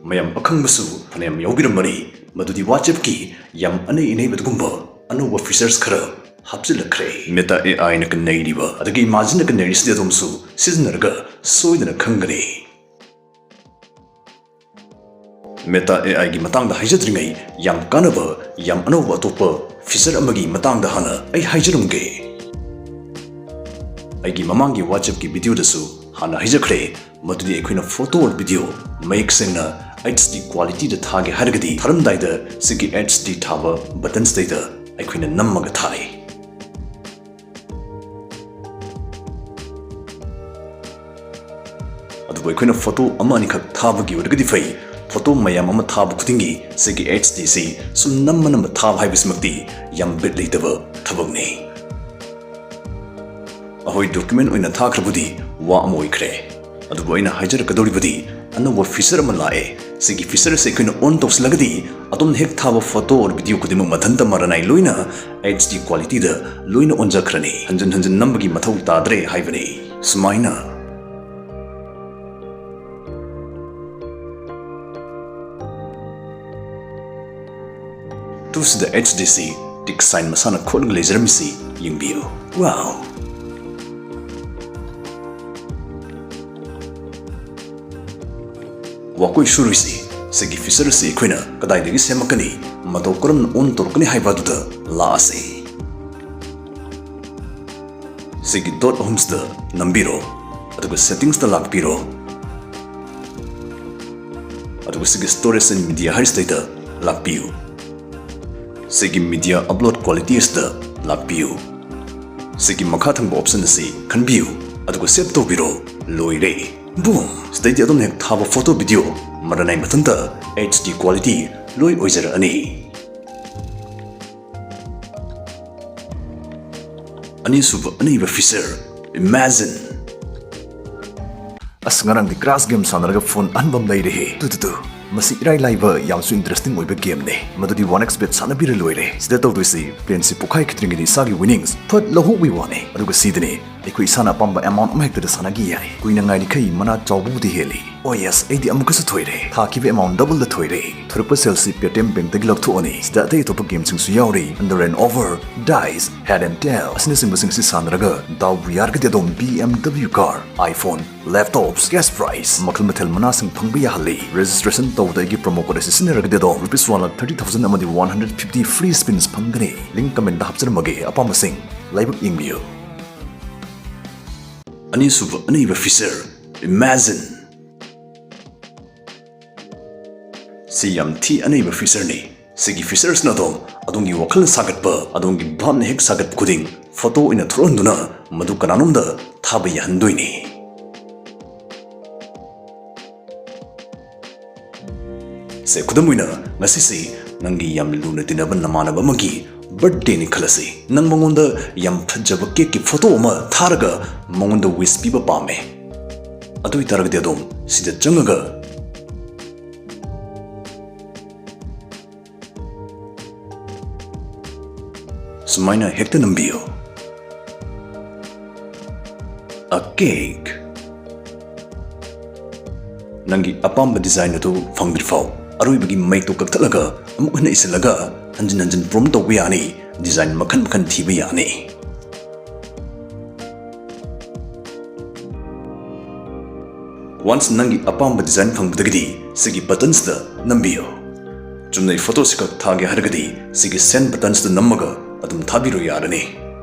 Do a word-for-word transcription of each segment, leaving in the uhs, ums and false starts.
ꯃꯌꯥꯝ ꯑꯈꯪꯕꯁꯨ ꯐꯅꯌꯥꯝ ꯌꯥꯎꯕꯤꯔꯝꯕꯅꯤ꯫ ꯃꯗꯨꯗꯤ WhatsApp-ꯀꯤ ꯌꯥꯝ ꯑꯅꯩ ꯑꯅꯩꯕꯗꯨꯒꯨꯝꯕ ꯑꯅꯧꯕ features ꯈꯔ ꯍꯥꯞꯆꯤꯜꯂꯛꯈ꯭ꯔꯦ꯫ Meta AI-ꯅ ꯀꯟꯅꯩꯔꯤꯕ, ꯑꯗꯒꯤ Imagine-ꯅ ꯀꯟꯅꯩꯔꯤꯁꯤꯗꯤ ꯑꯗꯣꯝꯁꯨ ꯁꯤꯖꯤꯟꯅꯔꯒ ꯁꯣꯏꯗꯅ ꯈꯪꯒꯅꯤ꯫ Meta AI-ꯒꯤ ꯃꯇꯥꯡꯗ ꯍꯥꯏꯖꯗ꯭ꯔꯤꯉꯩ, ꯌꯥꯝ ꯀꯥꯟꯅꯕ, ꯌꯥꯝ ꯑꯅꯧꯕ ꯑꯇꯣꯞꯄ feature ꯑꯃꯒꯤ ꯃꯇꯥꯡꯗ ꯍꯥꯟꯅ ꯑꯩ ꯍꯥꯏꯖꯔꯝꯒꯦ꯫ ꯑꯩꯒꯤ ꯃꯃꯥꯡꯒꯤ WhatsApp-ꯀꯤ video-ꯗꯁꯨ ꯍꯥꯟꯅ ꯍꯥꯏꯖꯈ꯭ꯔꯦ, ꯃꯗꯨꯗꯤ ꯑꯩꯈꯣꯏꯅ photo or video ꯃꯌꯦꯛ ꯁꯦꯡꯅ HD quality-ꯗ ꯊꯥꯒꯦ ꯍꯥꯏꯔꯒꯗꯤ, ꯊꯥꯔꯝꯗꯥꯏꯗ ꯁꯤꯒꯤ HD ꯊꯥꯕ button-ꯁꯤꯗꯩꯗ ꯑꯩꯈꯣꯏꯅ ꯅꯝꯃꯒ ꯊꯥꯏ꯫ ꯑꯗꯨꯕꯨ ꯑꯩꯈꯣꯏꯅ photo ꯑꯃ ꯑꯅꯤꯈꯛ ꯊꯥꯕꯒꯤ ꯑꯣꯏꯔꯒꯗꯤ ꯐꯩ, photo ꯃꯌꯥꯝ ꯑꯃ ꯊꯥꯕ ꯈꯨꯗꯤꯡꯒꯤ ꯁꯤꯒꯤ HD-ꯁꯤ ꯁꯨꯝ ꯅꯝꯃ ꯅꯝꯃ ꯊꯥꯕ ꯍꯥꯏꯕꯁꯤꯃꯛꯇꯤ ꯌꯥꯝ ꯕꯤꯠ ꯂꯩꯇꯕ ꯊꯕꯛꯅꯤ꯫ ꯑꯩꯈꯣꯏ document ꯑꯣꯏꯅ ꯊꯥꯈ꯭ꯔꯕꯨꯗꯤ ꯋꯥ ꯑꯃ ꯑꯣꯏꯈ꯭ꯔꯦ, ꯑꯗꯨꯕꯨ ꯑꯩꯅ ꯍꯥꯏꯖꯔꯛꯀꯗꯧꯔꯤꯕꯗꯤ ꯑꯅꯧꯕ feature ꯑꯃ ꯂꯥꯛꯑꯦ꯫ ꯁꯤꯒꯤ feature ꯑꯁꯤ ꯑꯩꯈꯣꯏꯅ on ꯇꯧꯁꯤꯜꯂꯒꯗꯤ, ꯑꯗꯣꯝꯅ ꯍꯦꯛ ꯊꯥꯕ photo or video ꯈꯨꯗꯤꯡꯃꯛ ꯃꯊꯟꯇ ꯃꯔꯅꯥꯏ ꯂꯣꯏꯅ HD quality-ꯗ ꯂꯣꯏꯅ ꯑꯣꯟꯖꯈ꯭ꯔꯅꯤ꯫ ꯍꯟꯖꯤꯟ ꯍꯟꯖꯤꯟ ꯅꯝꯕꯒꯤ ꯃꯊꯧ ꯇꯥꯗ꯭ꯔꯦ ꯍꯥꯏꯕꯅꯤ꯫ ꯁꯨꯃꯥꯏꯅ꯫ ꯇꯨ ꯁꯤꯗ HD-ꯁꯤ tick sign ꯃꯁꯥꯅ ꯈꯣꯠꯂꯒ ꯂꯩꯖꯔꯝꯃꯤꯁꯤ ꯌꯦꯡꯕꯤꯌꯨ꯫ Wow! ꯋꯥꯀꯣꯏ ꯁꯨꯔꯣꯏꯁꯤ꯫ ꯁꯤꯒꯤ feature ꯑꯁꯤ ꯑꯩꯈꯣꯏꯅ ꯀꯗꯥꯏꯗꯒꯤ ꯁꯦꯝꯃꯛꯀꯅꯤ, ꯃꯇꯧ ꯀꯔꯝꯅ on ꯇꯧꯔꯛꯀꯅꯤ ꯍꯥꯏꯕ ꯑꯗꯨꯗ ꯂꯥꯛꯑꯁꯤ꯫ ꯁꯤꯒꯤ dot ꯑꯍꯨꯝꯁꯤꯗ ꯅꯝꯕꯤꯔꯣ, ꯑꯗꯨꯒ settings-ꯇ ꯂꯥꯛꯄꯤꯔꯣ, ꯑꯗꯨꯒ ꯁꯤꯒꯤ storage and media ꯍꯥꯏꯔꯤꯁꯤꯗꯩꯗ ꯂꯥꯛꯄꯤꯌꯨ꯫ ꯁꯤꯒꯤ media upload quality ꯑꯁꯤꯗ ꯂꯥꯛꯄꯤꯌꯨ꯫ ꯁꯤꯒꯤ ꯃꯈꯥ ꯊꯪꯕ option ꯑꯁꯤ ꯈꯟꯕꯤꯌꯨ, ꯑꯗꯨꯒ save ꯇꯧꯕꯤꯔꯣ꯫ ꯂꯣꯏꯔꯦ꯫ Boom! ꯁꯤꯗꯩꯗꯤ ꯑꯗꯣꯝꯅ ꯍꯦꯛ ꯊꯥꯕ photo, video ꯃꯔꯅꯥꯏ ꯃꯊꯟꯇ HD quality ꯂꯣꯏ ꯑꯣꯏꯖꯔꯛꯑꯅꯤ꯫ ꯑꯅꯤꯁꯨꯕ ꯑꯅꯩꯕ feature, Imagine꯫ ꯑꯁ, ꯉꯔꯥꯡꯗꯤ crash game ꯁꯥꯟꯅꯔꯒ phone ꯑꯍꯟꯕ ꯑꯃ ꯂꯩꯔꯦꯍꯦ꯫ Two, two, two. ꯃꯁꯤ ꯏꯔꯥꯏ ꯂꯥꯏꯕ, ꯌꯥꯝꯁꯨ interesting ꯑꯣꯏꯕ game-ꯅꯦ꯫ ꯃꯗꯨꯗꯤ one X bet ꯁꯥꯟꯅꯕꯤꯔ ꯂꯣꯏꯔꯦ꯫ ꯁꯤꯗ ꯇꯧꯗꯣꯏꯁꯤ, plane-ꯁꯤ ꯄꯣꯛꯈꯥꯏꯈꯤꯗ꯭ꯔꯤꯉꯩꯗ ꯏꯁꯥꯒꯤ winnings ꯐꯠ ꯂꯧꯍꯧꯕꯒꯤ ꯋꯥꯅꯦ꯫ ꯑꯗꯨꯒ ꯁꯤꯗꯅꯦ, ꯑꯩꯈꯣꯏ ꯏꯁꯥꯅ ꯑꯄꯥꯝꯕ ꯑꯦꯃꯥꯎꯟ ꯑꯃ ꯍꯦꯛꯇꯗ ꯁꯥꯟꯅꯈꯤ ꯌꯥꯏ꯫ ꯀꯨꯏꯅ ꯉꯥꯏꯔꯤꯈꯩ ꯃꯅꯥ ꯆꯥꯎꯕꯕꯨꯗꯤ ꯍꯦꯜꯂꯤ꯫ ꯑꯣ ꯌꯦꯁ, ꯑꯩꯗꯤ ꯑꯃꯨꯛꯀꯁꯨ ꯊꯣꯏꯔꯦ꯫ ꯊꯥꯈꯤꯕ ꯑꯦꯃꯥꯎꯟ ꯗꯕꯜꯗ ꯊꯣꯏꯔꯦ꯫ ꯊꯣꯔꯛꯄ ꯁꯦꯜꯁꯤ Paytm ꯕꯦꯡꯛꯇꯒꯤ ꯂꯧꯊꯣꯛꯑꯅꯤ꯫ ꯁꯤꯗ ꯑꯇꯩ ꯑꯇꯣꯞꯄ ꯒꯦꯝꯁꯤꯡꯁꯨ ꯌꯥꯎꯔꯤ꯫ Under and Over, Dice, Head and Tail ꯑꯁꯤꯅꯆꯤꯡꯕꯁꯤꯡ ꯑꯁꯤ ꯁꯥꯟꯅꯔꯒ ꯗꯥꯎꯕꯨ ꯌꯥꯔꯒꯗꯤ ꯑꯗꯣꯝ B M W car, iPhone, laptops, cash prize ꯃꯈꯜ ꯃꯊꯦꯜ ꯃꯅꯥꯁꯤꯡ ꯐꯪꯕ ꯌꯥꯍꯜꯂꯤ꯫ ꯔꯦꯖꯤꯁꯇ꯭ꯔꯦꯁꯟ ꯇꯧꯕꯗ ꯑꯩꯒꯤ ꯄ꯭ꯔꯣꯃꯣ ꯀꯣꯗ ꯑꯁꯤ ꯁꯤꯖꯤꯟꯅꯔꯒꯗꯤ ꯑꯗꯣꯝ rupees one lakh thirty thousand ꯑꯃꯗꯤ ꯋꯥꯟ ꯍꯟꯗ꯭ꯔꯦꯠ ꯐꯤꯐꯇꯤ ꯐ꯭ꯔꯤ ꯁ꯭ꯄꯤꯟꯁ ꯐꯪꯒꯅꯤ꯫ ꯂꯤꯡꯛ ꯀꯃꯦꯟꯇ ꯍꯥꯞꯆꯔꯝꯃꯒꯦ, ꯑꯄꯥꯝꯕꯁꯤꯡ ꯂꯥꯏꯕꯛ ꯌꯦꯡꯕꯤꯌꯨ꯫ ꯑꯅꯤꯁꯨꯕ ꯑꯅꯩꯕ ꯐꯤꯆꯔ, Imagine꯫ ꯁꯤ ꯌꯥꯝ ꯊꯤ ꯑꯅꯩꯕ ꯐꯤꯆꯔꯅꯤ꯫ ꯁꯤꯒꯤ ꯐꯤꯆꯔꯁꯤꯅ ꯑꯗꯣꯝ ꯑꯗꯣꯝꯒꯤ ꯋꯥꯈꯜ ꯁꯥꯒꯠꯄ, ꯑꯗꯣꯝꯒꯤ ꯚꯥꯞꯅ ꯍꯦꯛ ꯁꯥꯒꯠꯄ ꯈꯨꯗꯤꯡ ꯐꯣꯇꯣ ꯑꯣꯏꯅ ꯊꯣꯛꯍꯟꯗꯨꯅ ꯃꯗꯨ ꯀꯅꯥꯅꯣꯝꯗ ꯊꯥꯕ ꯌꯥꯍꯟꯗꯣꯏꯅꯤ꯫ ꯁꯦ, ꯈꯨꯗꯝ ꯑꯣꯏꯅ, ꯉꯁꯤꯁꯤ ꯅꯪꯒꯤ ꯌꯥꯝꯅ ꯂꯨꯅ ꯇꯤꯟꯅꯕ ꯅꯃꯥꯟꯅꯕ ꯑꯃꯒꯤ ꯕꯔꯊꯗꯦꯅꯤ ꯈꯜꯂꯁꯤ꯫ ꯅꯪ ꯃꯉꯣꯟꯗ ꯌꯥꯝ ꯐꯖꯕ ꯀꯦꯛꯀꯤ ꯐꯣꯇꯣ ꯑꯃ ꯊꯥꯔꯒ ꯃꯉꯣꯟꯗ ꯋꯤꯁ ꯄꯤꯕ ꯄꯥꯝꯃꯦ꯫ ꯑꯗꯨ ꯑꯣꯏꯇꯥꯔꯒꯗꯤ ꯑꯗꯣꯝ ꯁꯤꯗ ꯆꯪꯉꯒ ꯁꯨꯃꯥꯏꯅ ꯍꯦꯛꯇ ꯅꯝꯕꯤꯌꯨ꯫ A cake꯫ ꯅꯪꯒꯤ ꯑꯄꯥꯝꯕ ꯗꯤꯖꯥꯏꯟ ꯑꯗꯨ ꯐꯪꯗ꯭ꯔꯤꯐꯥꯎ ꯑꯔꯣꯏꯕꯒꯤ ꯃꯌꯦꯛꯇꯨ ꯀꯛꯊꯠꯂꯒ ꯑꯃꯨꯛ ꯍꯟꯅ ꯏꯁꯤꯜꯂꯒ ꯍꯟꯖꯤꯟ ꯍꯟꯖꯤꯟ ꯄ꯭ꯔꯣꯝ ꯇꯧꯕ ꯌꯥꯅꯤ꯫ ꯗꯤꯖꯥꯏꯟ ꯃꯈꯜ ꯃꯈꯜ ꯊꯤꯕ ꯌꯥꯅꯤ꯫ ꯋꯥꯟꯁ ꯅꯪꯒꯤ ꯑꯄꯥꯝꯕ ꯗꯤꯖꯥꯏꯟ ꯐꯪꯕꯗꯒꯤꯗꯤ ꯁꯤꯒꯤ ꯕꯇꯟꯁꯤꯗ ꯅꯝꯕꯤꯌꯨ꯫ ꯆꯨꯝꯅꯩ ꯐꯣꯇꯣꯁꯤ ꯈꯛ ꯊꯥꯒꯦ ꯍꯥꯏꯔꯒꯗꯤ ꯁꯤꯒꯤ ꯁꯦꯟ ꯕꯇꯟꯁꯤꯗ ꯅꯝꯃꯒ ꯑꯗꯨꯝ ꯊꯥꯕꯤꯔꯨ ꯌꯥꯔꯅꯤ꯫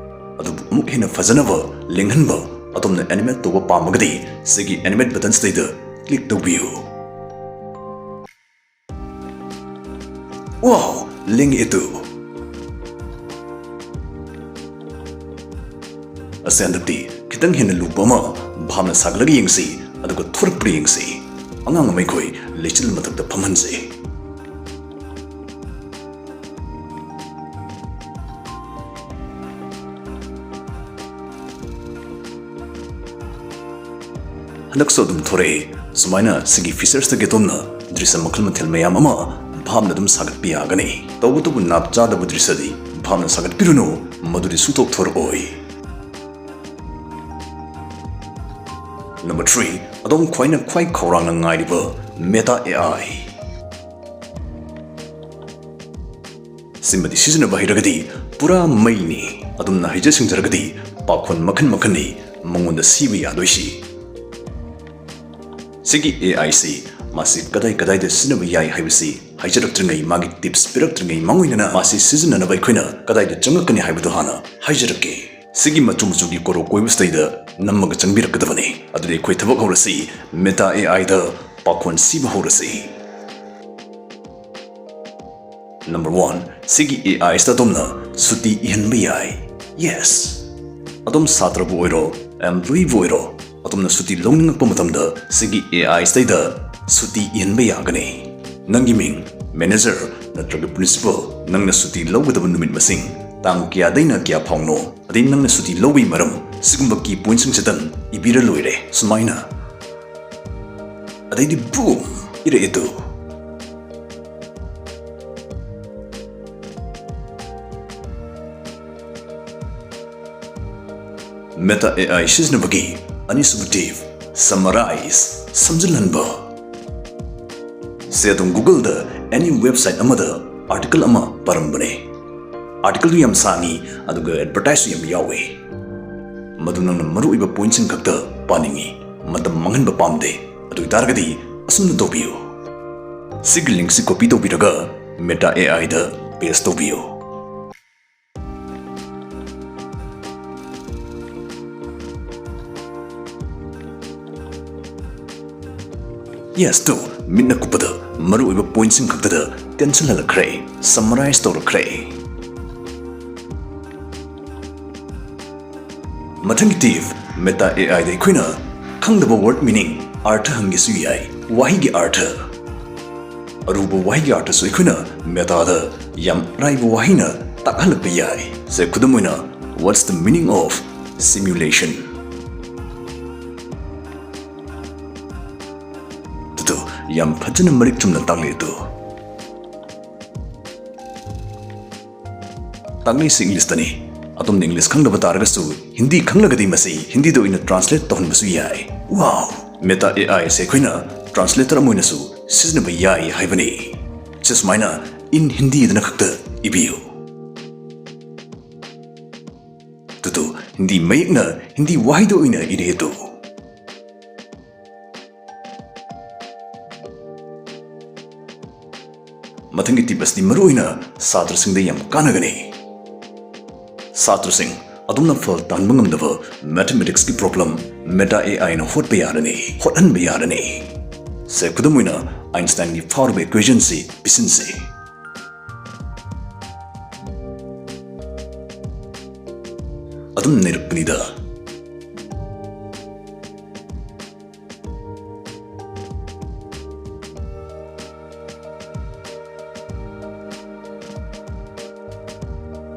ꯑꯗꯨꯕꯨ ꯑꯃꯨꯛ ꯍꯦꯟꯅ ꯐꯖꯅꯕ, ꯂꯦꯡꯍꯟꯕ, ꯑꯗꯣꯝꯅ ꯑꯦꯅꯤꯃꯦꯠ ꯇꯧꯕ ꯄꯥꯝꯃꯒꯗꯤ ꯁꯤꯒꯤ ꯑꯦꯅꯤꯃꯦꯠ ꯕꯇꯟꯁꯤꯗꯩꯗ ꯀ꯭ꯂꯤꯛ ꯇꯧꯕꯤꯌꯨ꯫ ꯋꯥꯎ! ꯂꯦꯡꯉꯛꯑꯦ ꯇꯨ! ꯑꯁꯦ, ꯍꯟꯗꯛꯇꯤ ꯈꯤꯇꯪ ꯍꯦꯟꯅ ꯂꯨꯕ ꯑꯃ ꯚꯥꯞꯅ ꯁꯥꯒꯠꯂꯒ ꯌꯦꯡꯁꯤ, ꯑꯗꯨꯒ ꯊꯣꯔꯛꯄ꯭ꯔꯥ ꯌꯦꯡꯁꯤ꯫ ꯑꯉꯥꯡ ꯑꯃ ꯑꯩꯈꯣꯏ ꯂꯩꯆꯤꯜ ꯃꯊꯛꯇ ꯐꯝꯍꯟꯁꯤ꯫ ꯍꯟꯗꯛꯁꯨ ꯑꯗꯨꯝ ꯊꯣꯔꯛꯑꯦ꯫ ꯁꯨꯃꯥꯏꯅ ꯁꯤꯒꯤ ꯐꯤꯆꯔꯁꯇꯒꯤ ꯑꯗꯣꯝꯅ ꯗ꯭ꯔꯤꯁ ꯃꯈꯜ ꯃꯊꯦꯜ ꯃꯌꯥꯝ ꯑꯃ ꯚꯥꯞꯅ ꯑꯗꯨꯝ ꯁꯥꯒꯠꯄ ꯌꯥꯒꯅꯤ꯫ ꯇꯧꯕꯇꯕꯨ ꯅꯥꯞ ꯆꯥꯗꯕ ꯗ꯭ꯔꯤꯁꯗꯤ ꯚꯥꯞꯅ ꯁꯥꯒꯠꯄꯤꯔꯨꯅꯨ, ꯃꯗꯨꯗꯤ ꯁꯨꯡꯊꯣꯛ ꯊꯣꯔꯛꯑꯣꯏ꯫ Number three, ꯑꯗꯣꯝ ꯈ꯭ꯋꯥꯏꯅ ꯈ꯭ꯋꯥꯏ ꯈꯧꯔꯥꯡꯅ ꯉꯥꯏꯔꯤꯕ Meta A I꯫ ꯁꯤꯃꯗꯤ ꯁꯤꯖꯤꯟꯅꯕ ꯍꯩꯔꯒꯗꯤ ꯄꯨꯔꯥ ꯃꯩꯅꯤ꯫ ꯑꯗꯣꯝꯅ ꯍꯩꯖ ꯁꯤꯡꯖꯔꯒꯗꯤ ꯄꯥꯈꯣꯟ ꯃꯈꯟ ꯃꯈꯟꯅꯤ ꯃꯉꯣꯟꯗ ꯁꯤꯕ ꯌꯥꯗꯣꯏꯁꯤ꯫ ꯁꯤꯒꯤ A I ꯁꯤ ꯃꯥꯁꯤ ꯀꯗꯥꯏ ꯀꯗꯥꯏꯗ ꯁꯤꯖꯤꯟꯅꯕ ꯌꯥꯏ ꯍꯥꯏꯕꯁꯤ ꯍꯥꯏꯖꯔꯛꯇ꯭ꯔꯤꯉꯩ, ꯃꯥꯒꯤ tips ꯄꯤꯔꯛꯇ꯭ꯔꯤꯉꯩ ꯃꯥꯡꯑꯣꯏꯅꯅ ꯃꯥꯁꯤ ꯁꯤꯖꯤꯟꯅꯅꯕ ꯑꯩꯈꯣꯏꯅ ꯀꯗꯥꯏꯗ ꯆꯪꯉꯛꯀꯅꯤ ꯍꯥꯏꯕꯗꯨ ꯍꯥꯟꯅ ꯍꯥꯏꯖꯔꯛꯀꯦ꯫ ꯁꯤꯒꯤ ꯃꯆꯨ ꯃꯆꯨꯒꯤ ꯀꯣꯔꯣ ꯀꯣꯏꯕꯁꯤꯗꯩꯗ ꯅꯝꯃꯒ ꯆꯪꯕꯤꯔꯛꯀꯗꯕꯅꯤ꯫ ꯑꯗꯨꯗꯤ ꯑꯩꯈꯣꯏ ꯊꯕꯛ ꯍꯧꯔꯁꯤ, Meta A I ꯗ ꯄꯥꯈꯣꯟ ꯁꯤꯕ ꯍꯧꯔꯁꯤ꯫ Number one, ꯁꯤꯒꯤ A I ꯁꯤꯗ ꯑꯗꯣꯝꯅ ꯁꯨꯇꯤ ꯏꯍꯟꯕ ꯌꯥꯏ꯫ Yes, ꯑꯗꯣꯝ ꯁꯥꯇ꯭ꯔꯕꯨ ꯑꯣꯏꯔꯣ, employeeꯕꯨ ꯑꯣꯏꯔꯣ, ꯑꯗꯣꯝꯅ ꯁꯨꯇꯤ ꯂꯧꯅꯤꯡꯉꯛꯄ ꯃꯇꯝꯗ ꯁꯤꯒꯤ A I ꯁꯤꯗꯩꯗ ꯁꯨꯇꯤ ꯏꯍꯟꯕ ꯌꯥꯒꯅꯤ꯫ ꯅꯪꯒꯤ ꯃꯤꯡ, manager ꯅꯠꯇ꯭ꯔꯒ principal, ꯅꯪꯅ ꯁꯨꯇꯤ ꯂꯧꯒꯗꯕ ꯅꯨꯃꯤꯠ ꯃꯁꯤꯡ, ꯇꯥꯡ ꯀꯌꯥꯗꯩꯅ ꯀꯌꯥ ꯐꯥꯎꯅꯣ, ꯑꯗꯩ ꯅꯪꯅ ꯁꯨꯇꯤ ꯂꯧꯕꯒꯤ ꯃꯔꯝ, ꯁꯤꯒꯨꯝꯕ key pointꯁꯤꯡꯁꯤꯇꯪ ꯏꯕꯤꯔ ꯂꯣꯏꯔꯦ꯫ ꯁꯨꯃꯥꯏꯅ꯫ ꯑꯗꯩꯗꯤ boom! ꯏꯔꯛꯑꯦ ꯇꯨ꯫ Meta A I ꯁꯤꯖꯤꯟꯅꯕꯒꯤ ꯑꯅꯤꯁꯨꯕ tip, summarize, ꯁꯝꯖꯤꯜꯍꯟꯕ꯫ ꯁꯦ ꯑꯗꯨꯝ Googleꯗ any website ꯑꯃꯗ article ꯑꯃ ꯄꯥꯔꯝꯕꯅꯦ꯫ Articleꯗꯨ ꯌꯥꯝ ꯁꯥꯡꯉꯤ, ꯑꯗꯨꯒ advertiseꯁꯨ ꯌꯥꯝ ꯌꯥꯎꯋꯤ꯫ ꯃꯗꯨ ꯅꯪꯅ ꯃꯔꯨꯑꯣꯏꯕ pointꯁꯤꯡ ꯈꯛꯇ ꯄꯥꯅꯤꯡꯉꯤ, ꯃꯇꯝ ꯃꯥꯡꯍꯟꯕ ꯄꯥꯝꯗꯦ꯫ ꯑꯗꯨ ꯑꯣꯏꯇꯥꯔꯒꯗꯤ ꯑꯁꯨꯝꯅ ꯇꯧꯕꯤꯌꯨ꯫ ꯁꯤꯒꯤ linkꯁꯤ copy ꯇꯧꯕꯤꯔꯒ Meta A I the paste ꯇꯧꯕꯤꯌꯨ꯫ Yes ꯇꯨ, ꯃꯤꯠꯅ ꯀꯨꯞꯄꯗ ꯃꯔꯨꯑꯣꯏꯕ pointꯁꯤꯡ ꯈꯛꯇꯗ ꯇꯦꯟꯁꯤꯜꯍꯜꯂꯛꯈ꯭ꯔꯦ, summarize ꯇꯧꯔꯛꯈ꯭ꯔꯦ꯫ ꯃꯊꯪꯒꯤ tip, Meta A I ꯗ ꯑꯩꯈꯣꯏꯅ ꯈꯪꯗꯕ word meaning, ꯑꯥꯔꯊ ꯍꯪꯒꯦꯁꯨ ꯌꯥꯏ, ꯋꯥꯍꯩꯒꯤ ꯑꯥꯔꯊ꯫ ꯑꯔꯨꯕ ꯋꯥꯍꯩꯒꯤ ꯑꯥꯔꯊꯁꯨ ꯑꯩꯈꯣꯏꯅ Metaꯗ ꯌꯥꯝ ꯑꯔꯥꯏꯕ ꯋꯥꯍꯩꯅ ꯇꯥꯛꯍꯜꯂꯛꯄ ꯌꯥꯏ꯫ ꯁꯦ ꯈꯨꯗꯝ ꯑꯣꯏꯅ, what's the meaning of simulation? ꯑꯗꯨ ꯌꯥꯝ ꯐꯖꯅ ꯃꯔꯤꯛ ꯆꯨꯝꯅ ꯇꯥꯛꯂꯛꯑꯦ ꯑꯗꯨ꯫ ꯇꯥꯛꯂꯛꯏꯁꯤ Englishꯇꯅꯤ꯫ ꯑꯗꯣꯝꯅ English ꯈꯪꯗꯕ ꯇꯥꯔꯒꯁꯨ ꯍꯤꯟꯗꯤ ꯈꯪꯂꯒꯗꯤ ꯃꯁꯤ ꯍꯤꯟꯗꯤꯗ ꯑꯣꯏꯅ translate ꯇꯧꯍꯟꯕꯁꯨ ꯌꯥꯏ꯫ Wow! Meta AI ꯑꯁꯦ ꯑꯩꯈꯣꯏꯅ translator ꯑꯃ ꯑꯣꯏꯅꯁꯨ ꯁꯤꯖꯤꯟꯅꯕ ꯌꯥꯏ ꯍꯥꯏꯕꯅꯤ꯫ ꯁꯤ ꯁꯨꯃꯥꯏꯅ in Hindi ꯗꯅ ꯈꯛꯇ ꯏꯕꯤꯌꯨ꯫ ꯇꯨ ꯇꯨ, ꯍꯤꯟꯗꯤ ꯃꯌꯦꯛꯅ ꯍꯤꯟꯗꯤ ꯋꯥꯍꯩꯗ ꯑꯣꯏꯅ ꯏꯔꯦ ꯇꯨ꯫ ꯃꯊꯪꯒꯤ tip ꯑꯁꯤꯗꯤ ꯃꯔꯨꯑꯣꯏꯅ ꯁꯥꯇ꯭ꯔꯁꯤꯡꯗ ꯌꯥꯝ ꯀꯥꯟꯅꯒꯅꯤ꯫ ꯁꯥꯇ꯭ꯔꯁꯤꯡ, ꯑꯗꯣꯝꯅ ꯐꯜ ꯇꯥꯟꯕ ꯉꯝꯗꯕ mathematics ꯀꯤ problem Meta AI ꯅ ꯍꯣꯠꯄ ꯌꯥꯔꯅꯤ, ꯍꯣꯠꯍꯟꯕ ꯌꯥꯔꯅꯤ꯫ ꯁꯦ, ꯈꯨꯗꯝ ꯑꯣꯏꯅ Einstein ꯒꯤ ꯐꯥꯎꯔꯕ equation ꯁꯤ ꯄꯤꯁꯤꯟꯁꯤ꯫ ꯑꯗꯨꯝ ꯅꯩꯔꯛꯄꯅꯤꯗ꯫